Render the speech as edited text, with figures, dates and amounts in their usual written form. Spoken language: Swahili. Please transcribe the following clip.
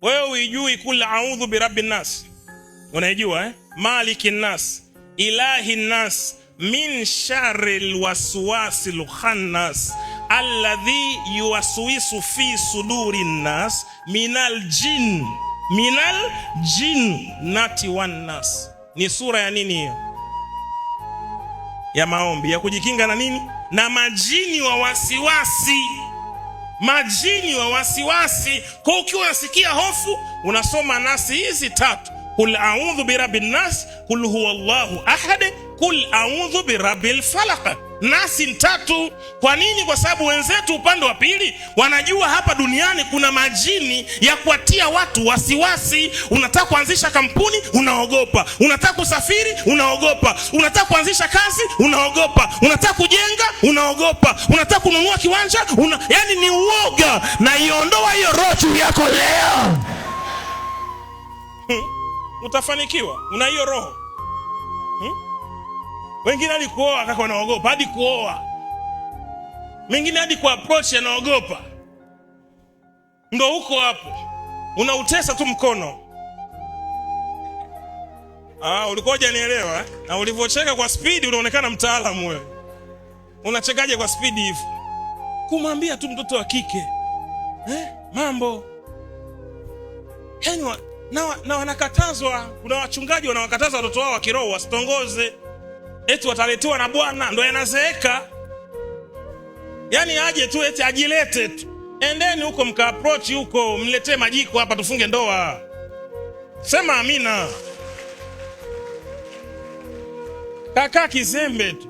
Wewe uijui kul a'udhu birabbin nas, unaijua eh? Maliki nas, ilahi nas, min sharri lwaswasi lkhannas alladhi yuwaswisu fi suduri nnas minal jin minal jinnati wan nas. Ni sura ya nini hiyo? Ya maombi ya kujikinga na nini? Na majini wa wasiwasi, majini wa wasiwasi. Kwa ukiwa unasikia hofu unasoma nasi hizi tatu, kul a'udhu birabbin nas, kul huwallahu ahad, kul a'udhu birabbil falaq. Nasi tatu. Kwa nini? Kwa sababu wenzetu upande wa pili wanajua hapa duniani kuna majini ya kuwatia watu wasiwasi. Unataka kuanzisha kampuni, unaogopa. Unataka kusafiri, unaogopa. Unataka kuanzisha kazi, unaogopa. Unataka kujenga, unaogopa. Unataka kununua kiwanja, yani ni uoga. Na iondoa hiyo roho juu yako leo. Utafanikiwa. Una hiyo roho. Wengine hadi kuoa kaka wanaogopa, hadi kuoa. Mengine hadi ku approach anaogopa. Ndo huko hapo unautesa tu mkono. Ah, ulikuwa hujanielewa eh? Na ulivyocheka kwa spidi unaonekana mtaalamu wewe. Unachekaje kwa spidi hivyo? Kumwambia tu mtoto wa kike eh, mambo yani na wanakatazwa. Kuna wachungaji wanawakataza watoto wao wa kiroho wasitongoze, eti wataletewa na Bwana, ndo yanazeeka. Yani aje tu eti ajilete tu, endeni huko mka approach huko, mletee majiko hapa tufunge ndoa. Sema amina. Kakaa kizembe tu.